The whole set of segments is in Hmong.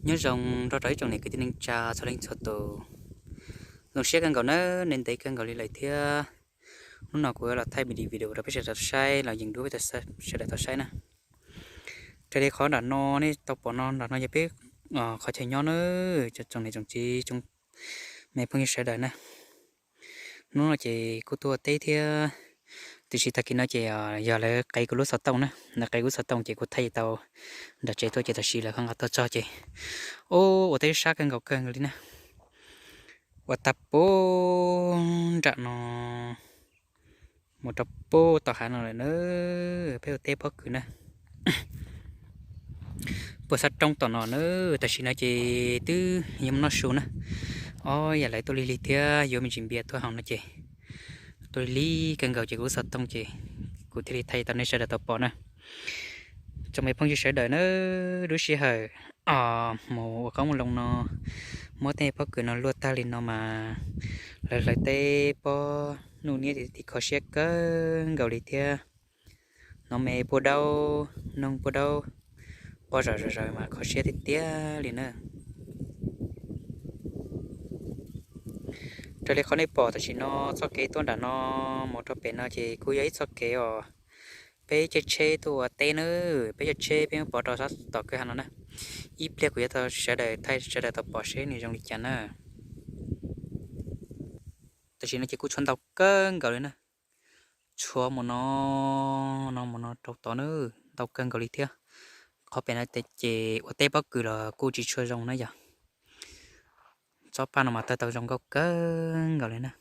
Nyob zoo nrog rau ib tsoom niam kwv tij neej tsa txhua leej txhua tus. Zoo siab kawg nkaus na, ntev ntev kawg nkaus li lawm thiab. Hnub no kuv yuav los thaij video rau peb sawv daws tau saib los yeej dua peb sawv daws tau saib na. Raws li qhov nram no nej tau pom no, nram no yog peb qhov chaw nyob na, tsoom niam tsoom txiv, tsoom me phooj ywg sawv daws na. Hnub no ces kuj tuaj ua teb thiab, tiam sis tag kis no ces yog lawv qev kuv lub xov tooj na, lawv qev kuv lub xov tooj ces kuv thaij tau nram tsev tuaj ces tam sim lawv ho nqa tuaj txog ces, ub, ua teb sab kawg nkaus kawg nkaus li na. Ua tag puag nram no mus rau puag tom hav no lawm na, peb ua teb pob kws na. Puag xab roob tom no na, tam sim no ces twb yuav mus noj su na. Ob yam lawv tuaj lig lig thiab yuav me ntsis npias tuaj hauv no ces tuaj lig lig kawg nkaus ces kuv lub xov tooj ces kuv thiaj li thaij tau nej sawv daws tau pom na. Tsoom me phooj ywg sawv daws na, lub sij hawm mus ua qoob ua loo no, muab tej pob kws no luaj tag li no mas lawv hlawv teb pob nuj niab tim kho siab kawg nkaus li thiab. Hnov me puag daub, noog puag daub, pob zom zaws zaws mas kho siab tiag tiag li na. Raws li qhov nej pom tam sim no, txoj kev tuaj nram no mus rau pem no ces kuj yog ib txoj kev uas peb caij tsheb tuaj ua teb na, peb caij tsheb peb muab pov rau sab tom kwj ha no na. Ib pliag kuv yuav tau sawv daws thaij sawv daws tau pom seb nws zoo li cas na. Tam sim no ces kuj tshuav ntau kawg nkaus li na. Tshuav mus no, no mus no rau tod na, ntau kawg nkaus li thiab. Qhov pem no ces ua teb pob kws los kuj tsis tshua zoo na yog. Tsob paj no mas tawg tau zoo nkauj kawg nkaus li na.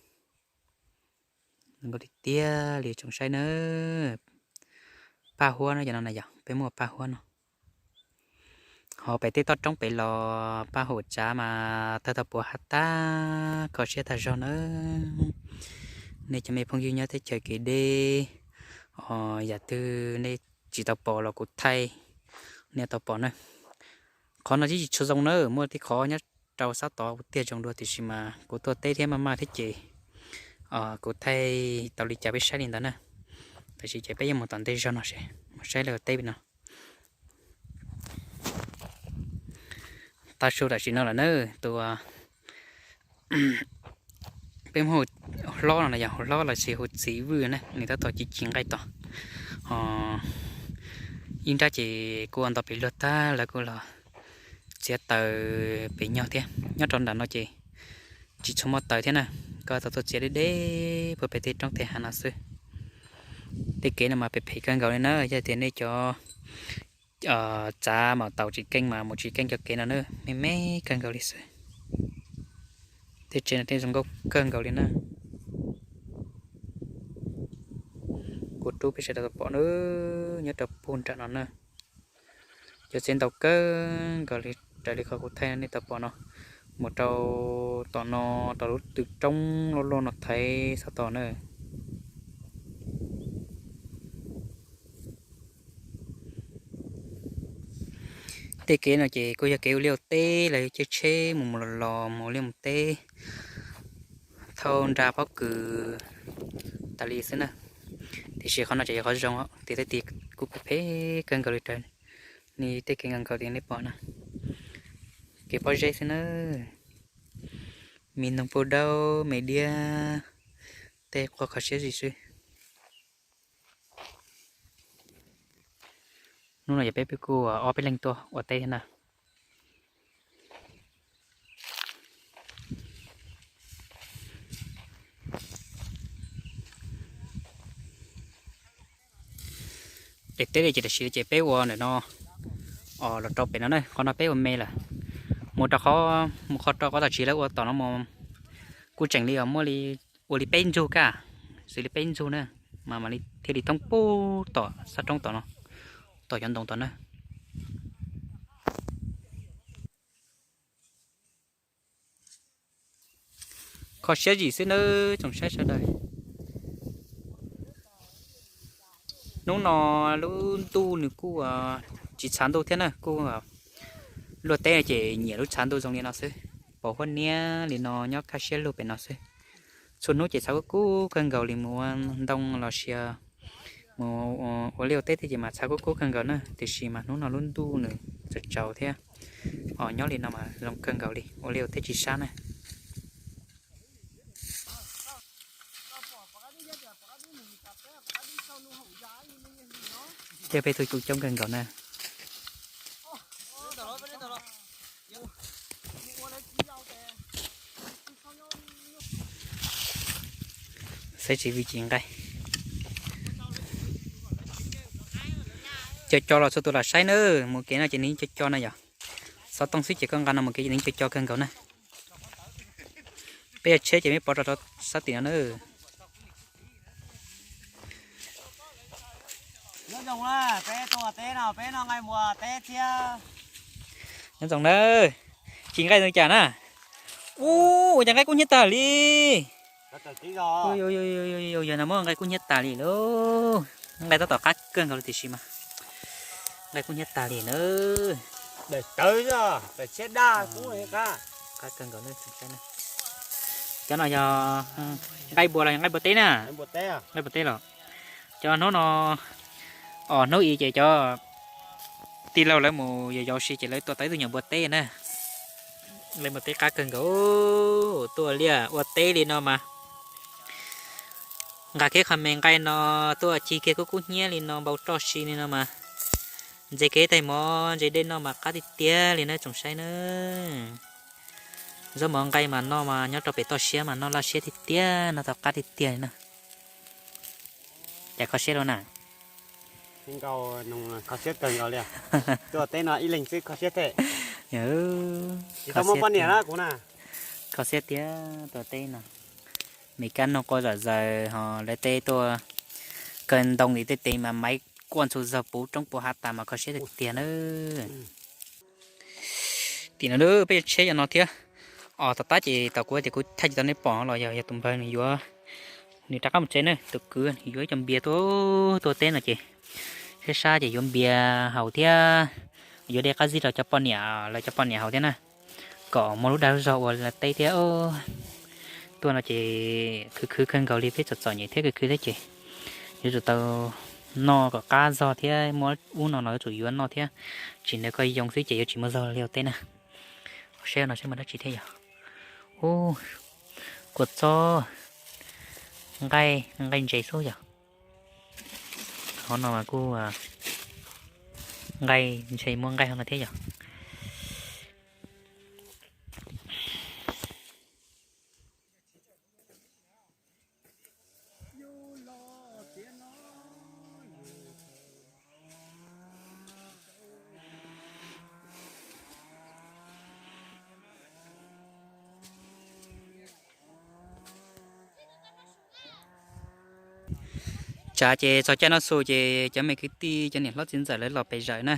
Zoo nkauj tiag tiag li tsoom saib na. Paj huab no yog no na yog peb muaj paj huab no. Ho pem tej toj roob pem los paj huab tsav mas tawg tau puav hav tag kho siab tag zog na. Nej cov me phooj ywg nyob teb chaws kev deb, yam twg nej tsis tau pom los kuv thaij nej tau pom na. Qhov no tsis tshua zoo na, muaj tej qhov nyob rau sab tod tiag zoo dua tiam sis mas kuv tuaj teb thiab maj maj thiab ces kuv thaij tau li cas peb saib li ntawd na. Tam sim ces peb yuav mus tom ntej zog no seb mus saib lawv ua teb pem no. Tav su tam sim no lawm na, tus peb muab hu hlob no yog hu hlob los sis hu txiv Vwj na, nws tab tom ci ci nqaij tod. Ho ib nrab ces kuj ua ntau pem luag tag lawv kuj los txiav taws pem nyog thiab. Nyob rau nram no ces tsis tshua muaj taws thiab na, koj tau tuaj txiav deb deb puag pem tej roob tej hav no xwb. Tej kev no mas phem phem kawg nkaus li na, yog tias nej cov txav mam taus tsis keej mas mus tsis keej cov kev no na, me me kawg nkaus li xwb. Tej tsev no tej zoo nkauj kawg nkaus li na. Kuv rub peb sawv daws tau pom na, nyob rau puag nram no na. Cov tsev ntau kawg nkaus li raws li qhov kuv thaij nej tau pom no, mus rau tom no, rau lub tw roob loj loj no thaiv sab tod na. Tej kev no ces kuj yog kev ua liaj ua teb, lawv caij tsheb mus mus los los mus ua liaj mus teb thauj nra pob kws tas li xwb na. Tiam sis qhov no ces yog qhov zoo, tiam tej tid kuj phem phem kawg nkaus li raws li tej kev nkaus nkaus li nej pom na. Kev pob zeb xwb na, me noog puj daub me diab, tej quaj kho siab zim xwb. Hnub no yog peb kuj ob peb leeg tuaj ua teb thiab na. Daim teb li ces tam sim ces peb ua ntawm no los rau pem no na, qhov no peb ua me lawm. Mus rau qhov, mus qhov rau qhov tam sim lawv ua tom no mus, kuj tseem li muaj li, ua li peb ntsug kaj, xws li peb ntsug na, mas mam li thiaj li thoob puag tom sab roob tom no, tom cov ntoo tom na. Kho siab zim xwb nawb tsoom saib sawv daws. Hnub no lub ntuj nws kuj tsis tshav ntuj thiab na, kuj luaj teb ces nyiam lub tshav ntuj zoo li no xwb. Pos huab niab li no nyob kaj siab lug pem no xwb. Txhua hnub ces tshav kub kub kawg nkaus li, mus ua ntoo los sis mus ua liaj ua teb thiab ces mas tshav kub kub kawg nkaus na, tiam sis mas hnub no lub ntuj nws tsaus tsaus thiab. Os, nyob li no mas zoo kawg nkaus li, ua liaj ua teb tsis sab na. Tej peb tug coob coob kawg nkaus na. Saib tsis vij cis nqaij. Co co los txhua tus lam saib na, mus kev no ces nws co co na yom. Xov tooj xwb ces koj nqa no mus kev ces nws co co kawg nkaus na. Peb yog tsheb ces peb pov rau sab tim no na. Nyob zoo na, peb tuaj teb no, peb noj nqaij npua teb thiab. Nyob zoo na, tsis nqaij zoo cas na. Ub, ua cas nqaij kub hnyiab tag li. Yog no muab nqaij kub hnyiab tas li lauj. Nqaij tab tom qab kawg nkaus li tiam sis mas nqaij kub hnyiab tas li na. Qab kawg nkaus na. Cov no yog nqaij npua los yog nqaij npua teb na? Nqaij npua teb los. Cov hnub no os, hnub i ces cov tij laug lawv mus yos yos si ces lawv tua tau ib tug nyuam npua teb na. Nqaij npua teb qab kawg nkaus, tuaj liaj ua teb li no mas nqa kiag qho me nqaij no tuaj ci kiag kub kub hnyiab li no npau roj si li no mas ntse kev taig mov ntse dej noj mas qab tiag tiag li na tsoom saib na. Zaub mov nqaij mas noj mas nyob rau pem toj siab mas noj laj siab tiag tiag, noj tau qab tiag tiag li na. Cas kho siab dua na? Kho siab kawg nkaus li. Tuaj teb no ib leeg xwb kho siab thiab. Tsis tau muaj poj niam na kuv na. Kho siab tiag tuaj teb no. Me kab noog quaj zom zaws ho lawv teb tuaj kaw ntoo tim tej tes mas maiv quaj ntxhua zog puv roob puv hav tas mas kho siab tiag tiag na. Tim no peb yuav tsheb cov no thiab. Os, tom qab ces tau kuv tias kuv thaij tsis tau nej pom los yog yog tus npawg nws yuav, nws rov qab mus tsev na, tus kwv nws yuav ib co npias tuaj, tuaj teb no ces sab sab ces yuav npias haus thiab yuav de qab zib rau cov poj niam, lawv cov poj niam haus thiab na, kom muaj lub dag lub zog ua lawv teb thiab. Tuaj no ces khwv khwv kawg nkaus li, peb txom txom nyem thiab khwv khwv thiab ces yuav tsum tau noj kom qab zog thiab, muaj ub no no yuav tsum yuav noj thiab, tsis ntawd koj yoo xwb ces yuav tsis muaj zog li ua teb na. Seb no seb muaj dab tsi thiab yog. Ub, kua txob, nqaij, nqaij ntses xwb yog. Qhov no mas kuj nqaij ntshe muaj nqaij hauv no thiab yog. Tsav ces txog caij noj su ces cov me kwv tij cov niam hlob txiv ntxawm lawv los pem zawm na.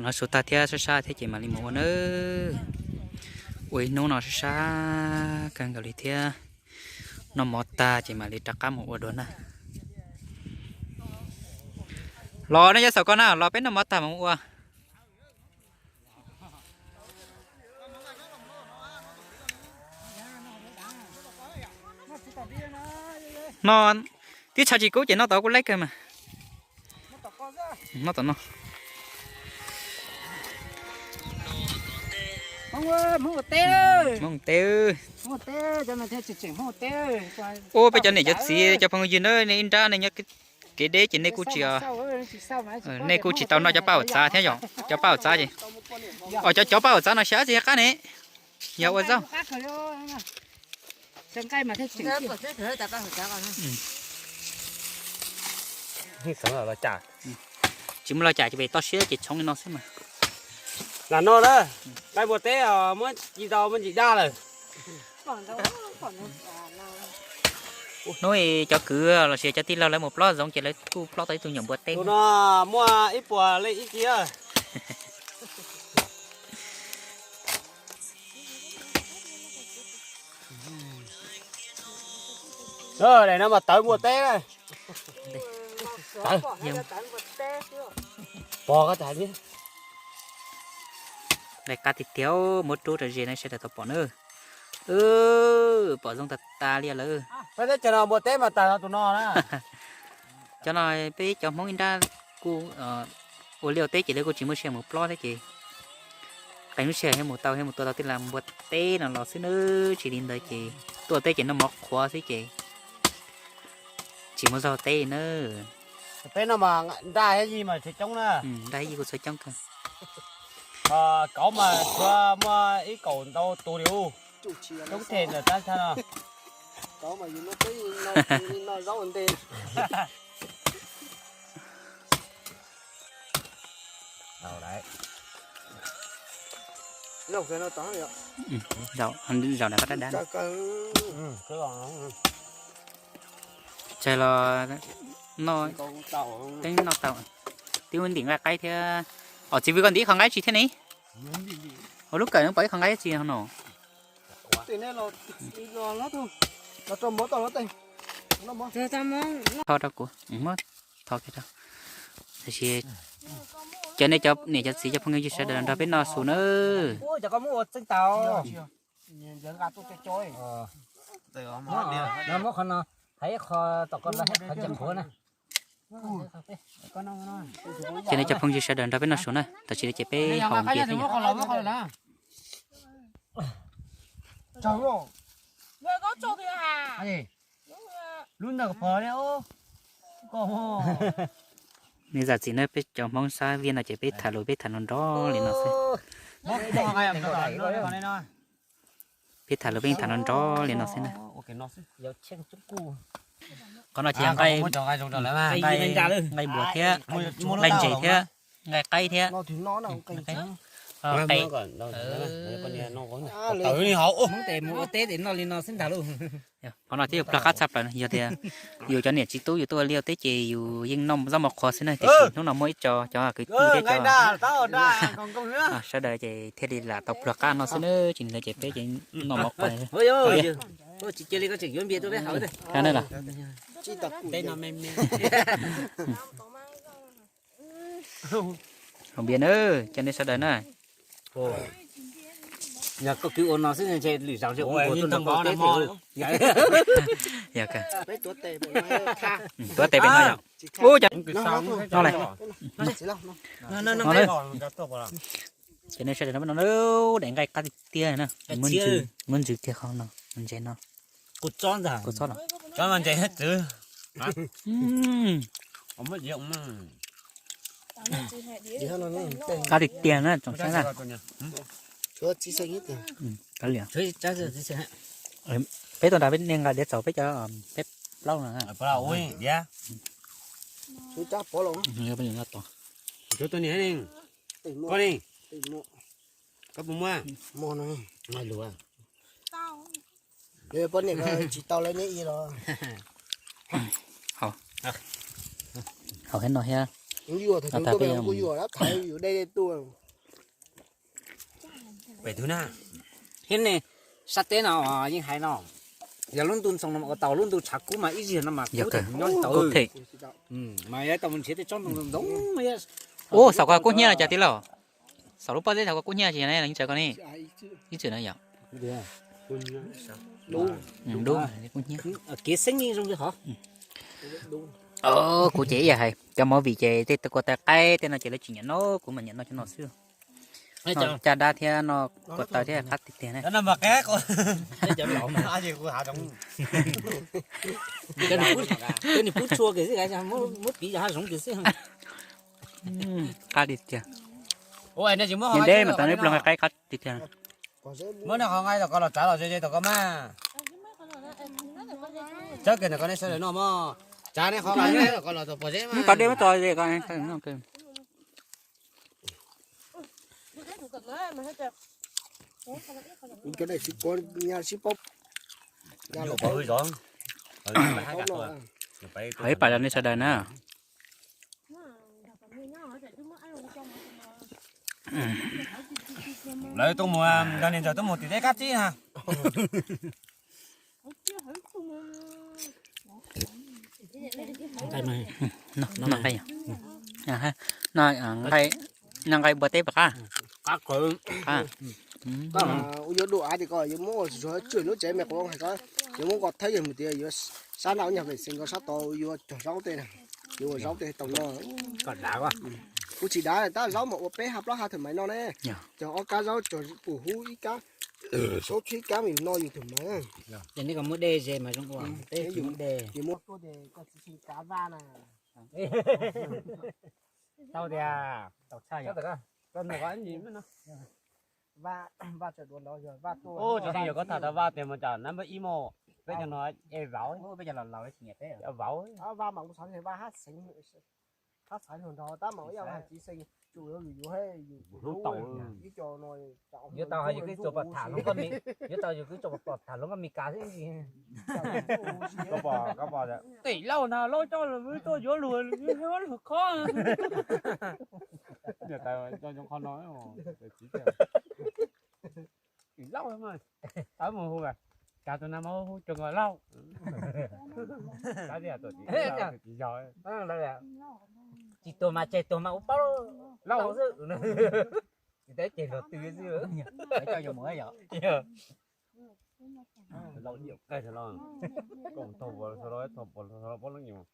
Noj su tag thiab sab sab thiab ces mam li mus ua nawb. Ua ib hnub no sab sab kawg nkaus li thiab. Noj mov tag ces mam li rov qab mus ua dua na. Los nej cov xaum ko na, los peb noj mov tag mam mus ua. No, tib tshav tsis kub ces noj tau kuj laib kawg mas. Noj tom no. Hmoob teb, ua peb cov niam cov txiv cov phooj ywg na, nej ib nrab nej nyob kev deb ces nej kuj tsis, nej kuj tsis tau noj cov paj haum txav thiab yom, cov paj haum txav ces, os, cov cov paj haum txav no xyav tsis qab ne, yog ua zaub. Tsis muaj lo cas ces pem toj siab ces tshoob li no xwb mas. Lam no na, nqaij npua teb muab ci tau muaj ntsim daj lawm. Hnub cov kwv los sis cov tij laug lawv mus plob zoov ces lawv kuj plob tau ib tug nyuam npua teb. Tus no muaj ib puas leej ib kis. Daim no mas tawv npua teb na. Pog ko tas li. Nqaij qab tiag tiag, muab rub rau ze no sawv daws tau pom na. Pom zoo tas tas li lawm. Peb teb chaws no npua teb mas tas tus no na. Cov no peb cov Hmoob ib nrab kuj ua liaj ua teb ces lawv kuj tsis muaj sia mus plob thiab ces Qee lub sij hawm thiaj mus tau, thiaj mus tua tau tej las npua teb no los xwb nawb, tsis li ntawd ces tuaj teb ces noj mov qhuav xwb ces tsis muaj zog teb nawb. Peb no mas nraj thiab yij mas txhua coob na. Nraj thiab yij kuj txhua coob kawg. Kauv mas tsuas muaj ib kaum ntau tus li ub. Coob them ntawm tab tag no. Zaum na pab dab dab. Tseg los noj, teeb noj tau. Twb ntim nqaij qaib thiab. Os, txiv Vwm koj ntim ib qho nqaib tsi thiab ne? Ua lub kawm no pom ib qho nqaib tsi no. Tho rau kuv, muab tho kiag rau. Tiam sis cov niam cov txiv cov phooj ywg sawv daws nrog peb noj su nawb. Cov niam cov phooj ywg sawv daws nrog peb noj su na, tam sim no ces peb haus npias thiab yom. Lub ntawm pog ne. Nws zam txim na, peb cov Hmoob sab Viaj no ces peb tham lus peb tham nrov nrov li no xwb. Peb tham lus peb tham nrov nrov li no xwb na. Qhov no ces yog nqaij, nqaij npua thiab, nqaij ntses thiab, nqaij qaib thiab. Qe. Mus ua teb ces noj li no xwb ntag lauj. Qhov no thiab yus pluag qab tshaj plaws, yog tias yus cov niam txiv tub yus tuaj ua liaj ua teb ces yus yeej noj zaub mov qhuav xwb na, tiam sis hnub no muaj ib co cov kwv tij thiab cov sawv daws ces thiaj li lam tau pluag qab no xwb na, tsis li ntawd ces peb ces noj mov qhuav. Haus npias na, cov nej sawv daws na. Yog koj kwv ua no xwb ntshe lwm zaus ntshe ua ua tuaj nrog koj teb thiab. Yog kawg. Tuav tes pem no yom. Ub, cov no lawm. No lawm. Cov nej sawv daws no, daim nqaij qab tiag tiag na. Muab ntsws kiag qhov no, ntses no. Kuv txob ntag. Kuv txob los. Txob no ntses thiab txwv. Qab tiag tiag na tsoom saib na. Peb tuaj nrad peb niag nqa diav txaus peb cov peb plaub no. Koj puas muaj? Poj niam tsis tau lawv neb i los. Haus thiab no thiab. Yuam, kuj yuam lab thaiv yus dej dej tuaj. Pem twg na? Thiab ne, sab teb no yeej hais no, yog lub ntuj ntxhoo no mas ua tau, lub ntuj tshav kub mas ib zaug no mas kub them nyob li tau. Mas yog tau mus nrhiav tej tsob ntoo ntxoov. Ub, xaum ko kub hnyiab no cas tij laug? Xaum lub pob zeb xaum ko kub hnyiab tsis ne, ib txwm no yom. Dub, kub hnyiab. Kev xeeb yeej zoo li hov. Kuv ces ib yam hais cov movie ces tej kua tais qaib tej no ces lawv tsis nyiam noj, kuv mas nyiam noj cov no xwb. Caj dab thiab no, kua tais thiab qab tiag tiag ne. Cov nws pub tshua kiag xwb, muab piv yog hav zoov kiag xwb. Qab tiag tiag. Nyob deb mas tau neb pluag nqaij qaib qab tiag tiag. Muab nej qhov nqaij tom ko los tsav los ze ze tom ko mas. Tsav kiag ntawm ko nej sawv daws noj mog. Tsav nej qhov nqaij tom ko los tom pom zeb mas. Tau dej muab tso ze ko. Qhov ib pas rau nej sawv daws na. Lawv tuaj mus, nrog niam ntxawm tuaj mus tim teb kab tsib na. Noj nqaij npua teb puas qab? Qab. Yuav dua av tias ko yuav muab ua tsuag tswm lub tsev me quav hais ko, yuav muab nqos thawb yawg mus tias yuav sab naj ub nyuag pem xeev ko sab tod yuav cog zaub tej na, yuav ua zaub tej tau noj. Kuv tsis dav tab zaub mas ua peb ha plaub ha thaum maiv no ne. Cog ob kab zaub cog pum hub ib kab, zaub tsib kab mas yus no yus thaum maiv. Ces nej kom muab dej ze mas zoo ua, peb tsis muab dej. Yus muab tuaj ces koj tsis xyeej kav vaj na. Tau tias tau tshaj yom. Vaj, vaj tsawm dua nrov yog vaj tuaj. Tsis yog koj tham tau vaj tias mus tsam nab npawb ib mos, peb cov no e vauv, peb cov laus laus tsis nyiam peb vauv. Vaj mas kuv xav vaj hab xeev, hab xaiv hluas nrog tab mas ib yam hais tsis xeev, tsuas yuav lus yuav, yus hlub tau ib co no. Yuav tau hais yus kwv tsuas pom tham hluas nkauj, yuav tau yus kwv tsuas pom tham hluas nkauj Mes Kas xwb. Tim lauj na, lauj coj luag tuaj yuav luag, luag khob. Tim lauj, tau mus hu, cas tus no mas hu cuag nkaus lauj. Tsis tuag mas tseg, tuag mas ua paub lauj xwb. Tsis teb ceg luag twg xwb. Coj yuav mus yom. Lauj diam kawg los, koj mus taug vos los, taug vos los, pob lab nyuam,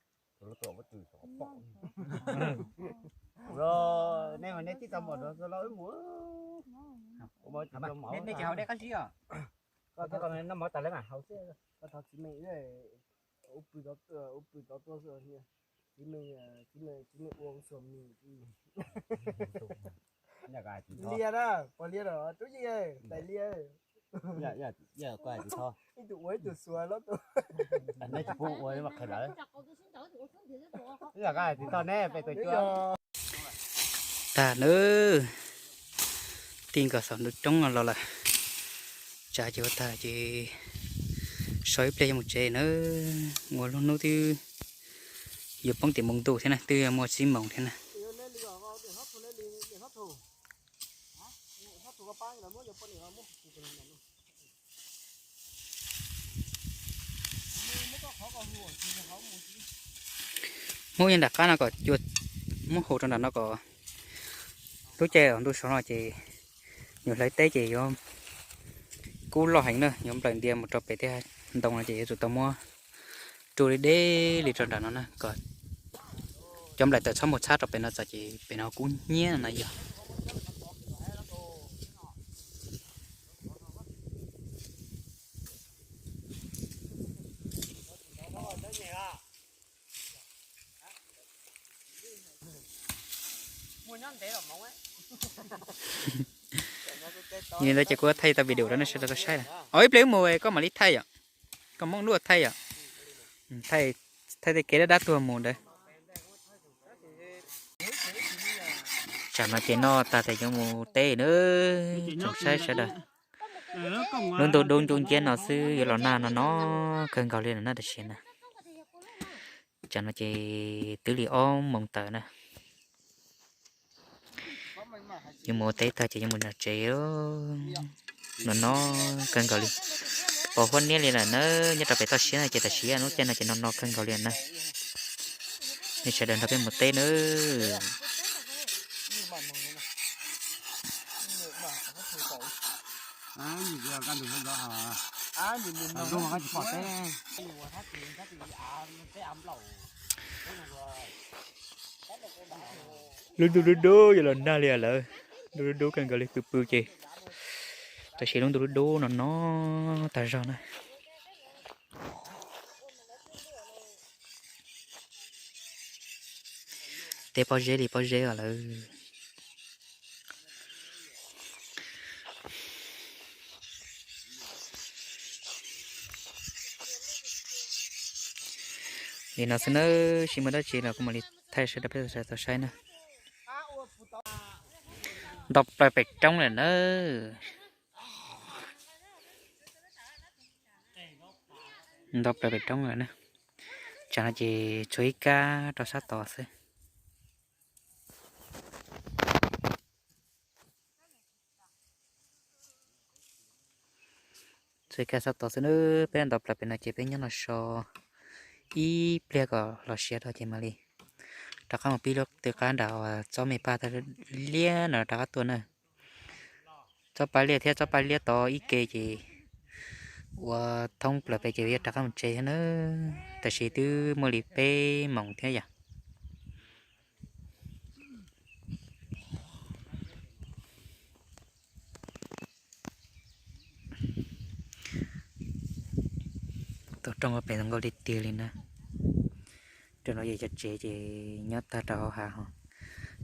los tuam pob tw sov pom. Nej mas nej tib tau mom rau los wb mus. Nej tsis haus dej qab zib os? Koj thiab koj noj mov tas lawm mas haus xwb. Koj thov txiv Meej, ua pw tov tuaj, txiv Meej, txiv Meej ua xuas mis. Liaj na, pog liaj na, tub yeej tais liaj. Ib tug ua ib tug xuas los tus. Nej tsis pub ua mas qhia lawm. Ib yam koj hais tsis tau ne, pem tus cuab. Tag nawb, tij nkaus saum ntuj roob no los lawm. Tsav ces ua tag ces so ib pliag yuav mus tsev nawb. Ua lub hnub twb yuav poob tim moos ntuj thiab na, twb yuav muaj tsib moos thiab na. Muab nram qab no kom cua, muab hu rau nram no kom lub caij ntuj so no ces yuav hlawv teb ces yuav kub loj heev na, yuav nplawm ntia mus rau pem tej ntoo no ces yuav tsum tau muab rua li deb li rau nram no na, kom cov nplaim tawm txhob mus txhab rau pem no txog ces pem no kub hnyiab no na yog. Li ntawd ces kuv thaij tau video rau nej sawv daws tau saib na. Ib pliag wb mus koj mam li thaij yom. Koj muab lub thaij yom. Thaij tej kev dab dab tuag mus ntawd. Tsam no ces noj tag tas yuav mus teb na. Tsoom saib sawv daws, lub ntuj dub nciab nciab no xwb yuav los nag no no kawg nkaus li lawm na tam sim na. Tsam no ces twb li ob moos tawm na. Yuav mus ua teb tag ces yuav mus nram tsev. No no kawg nkaus li. Pos huab niab li lawm na, nyob rau pem toj siab no ces tam sim lub caij no ces no no kawg nkaus li na. Nej sawv daws nrog peb mus teb nawb. Lub ntuj dub dub yuav los nag li lawm. Ntuj dub dub kawg nkaus li, pw pw ces tam sim lub ntuj dub dub no no tag zog na. Teb pob zeb li pob zeb os lawm. Li no xwb nawb, tsis muaj dab tsi los kuv mam li thaij sawv daws peb sawv daws tau saib na. Nto plaws pem roob lawm nawb. Nto plaws pem roob lawm na. Tsam no ces tshuav ib kab rau sab tod xwb. Tshuav ib kab sab tod xwb nawb, peb nto plaws pem no ces peb nyob no so ib pliag kom los siav rau ces mam li rov qab mus pib lub tw qab nram tsob me paj liab no rov qab tuaj na. Tsob paj liab thiab tsob paj liab tod ib ke ces ua thoob plaws pem ces yuav rov qab mus tsev thiab na. Tam sim twb muaj li peb moos thiab yom. Tus roob pem zoo nkauj li tiag li na. Rau no yog cov tsev ces nyob tag rau hauv hav ho,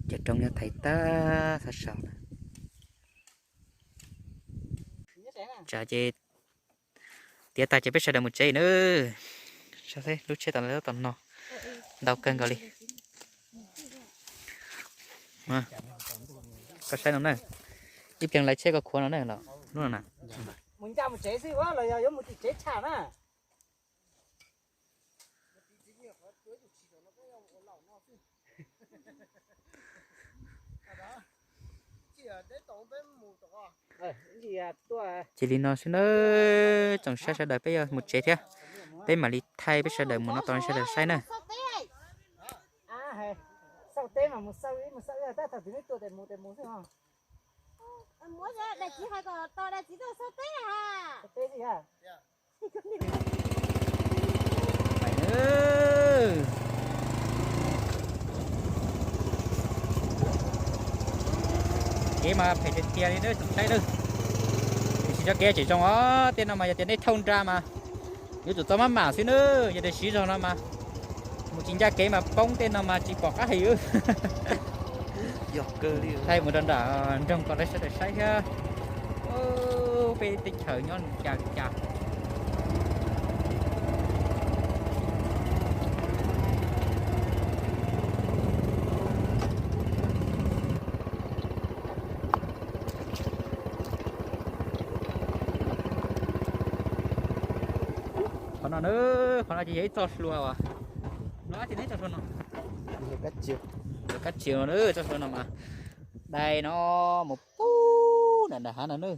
cov roob nyob thaiv tag thaj saud na. Tsam ces tiav tag ces peb sawv daws mus tsev na. Saib lub tsheb tom no, tom no ntau kawg nkaus li. Koj saib no na, ib pliag lawv tsheb koj khuav no na, lub no na. Mus ncaj mus tsev xwb los yog yuav mus tim tsev tshaj na? Ces li no xwb nawb, tsoom saib sawv daws, peb yuav mus tsev thiab. Peb mam li thaij peb sawv daws mus no tau sawv daws saib na. Kev mas phem tiag tiag li na tsoom saib na. Tiam sis txoj kev tseem zoo os, tej no mas yog tias nej thauj nra mas yuav tsum txo maj mam xwb na. Yog tias siv zog no mas mus tsis ncaj kev mas poob, tej no mas tsis pom qab hais. Thaij mus rau nram nroog kom lawv sawv daws saib thiab. Peb teb chaws nyob li cas li cas. Qhov no na, qhov no ces yog ib txoj hlua uas, no ces neb txoj hlua no, kab tsiav no, txoj hlua no mas dai no mus pub nram nram hav no na.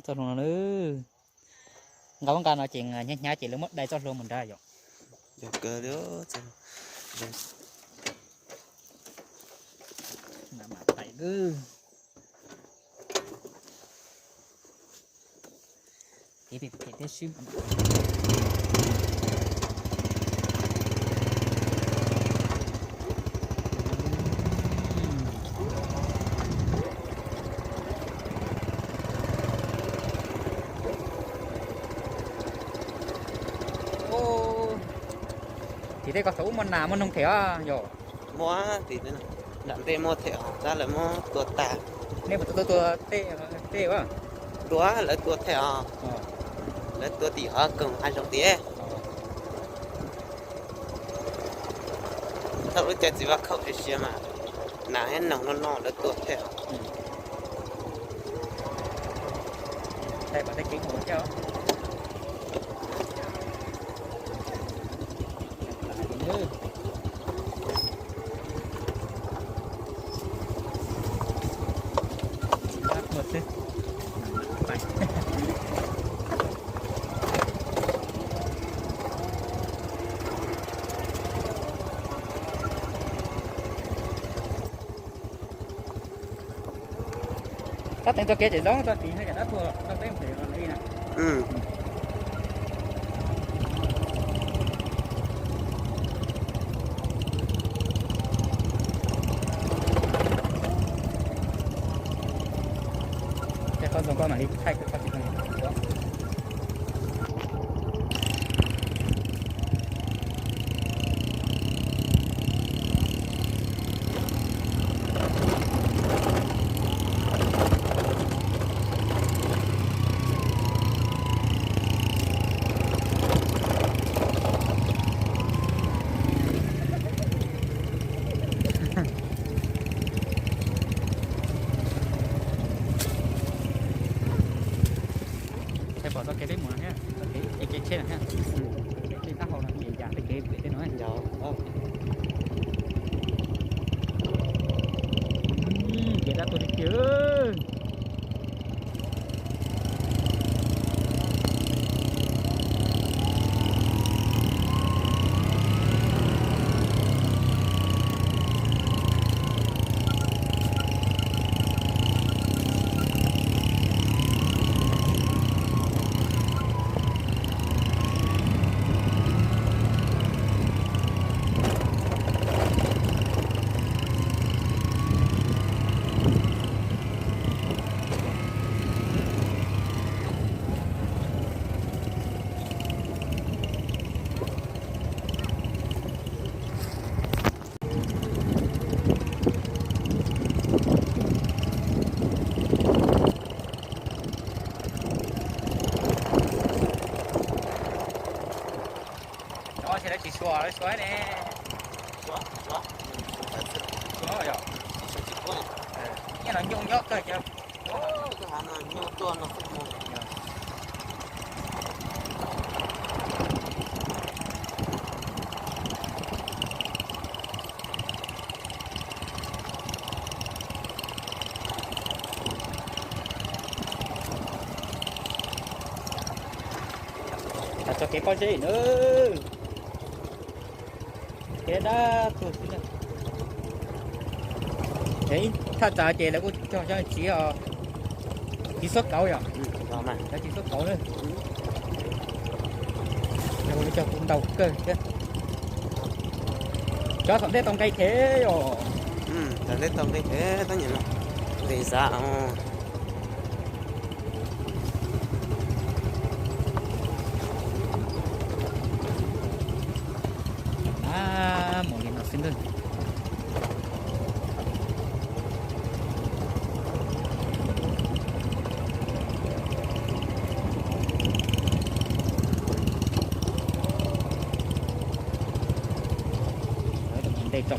Txoj hlua no na, nqa nqa no ces hnyav hnyav ces lawv muab dai txoj hlua mus nrad yom. Tim tej ko thaum ub muaj nas muaj noog them os yom? Muaj, tim nram ntej muaj them os, tab lawv muab tua tag. Nej puas tua tua tej, tej a? Tua, lawv tua them os. Lawv tua tim hov koom hav zoov tiag. Thaum lub caij txiv vaj khaum siav siav mas nas thiab noog noj noj lawv tua them os. Tab teev txoj kev tseem zoo, txoj kev haj yam dab tuag, txoj kev phem li na. Tej qhov zoo koj mam li thaij kuv qhov tsis zoo. Thaij pom txoj kev peb mus no thiab, txoj kev, kev tsheb no thiab. Tej taub hau no ces yam tej kev pem tej no. Kev dab tuag tiag tiag. Tsis suav, suav ne. Suav yog. Nyiaj no nyuj nyob kawg cov. Tso kev pob zeb na. Kev dab tuag xwb na. Thaj tsam ces lawv kuj cog xyoob tsiv os. Tsiv xuab kauv yom. Cov tsiv xuab kauv na. Cog kuj ntau kawg thiab. Cov tom ntej tau nqe thiab yom. Tom ntej tau nqe thiab, tab nim no nqis xav. Mus li no xwb ntag. Ntej tso.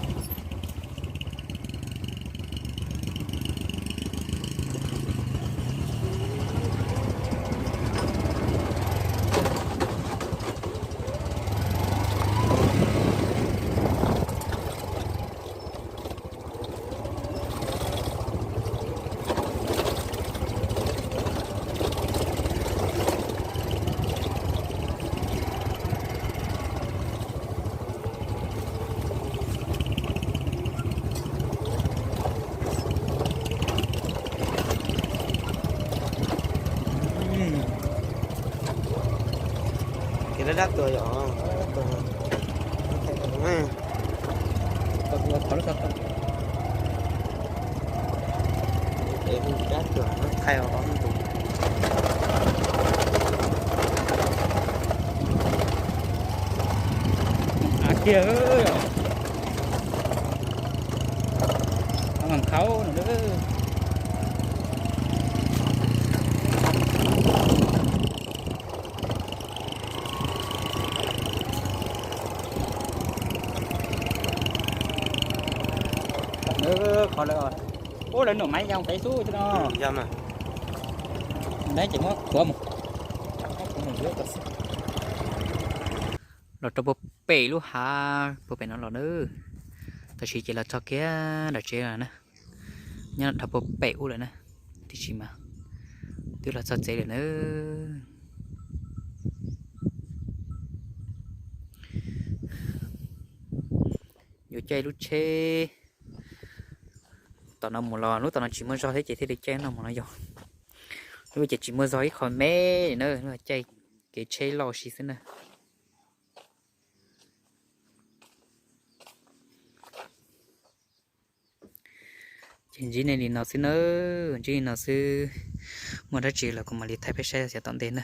Kev dab dab tuag yom. Thaij ua qhov lub tau tau. Kev dab tuag no thaij ua qhov tus. Av kiag. Nqaub no. Qhov lawv, ub, lawv nuam maiv yog pem xub no. Lawv ces muab khuav mus. Los rau puag pem lub hav puag pem no los na. Tam sim ces los txog kiag nram tsev lawm na. Nyob dhau puag pem ub lawm na. Tiam sis mas twb los txog tsev lawm na. Yuav caij lub tsheb tom no mus los lub tom no tsis muaj zog thiab ces thiaj li caij no mus no yog. Lub ces tsis muaj zog ib qho me na, caij kev tsheb loj si xwb na. Ces ntsib nej li no xwb nawb, ntsib li no xwb. Muaj dab tsi los kuv mam li thaij peb saib xyov tom ntej na.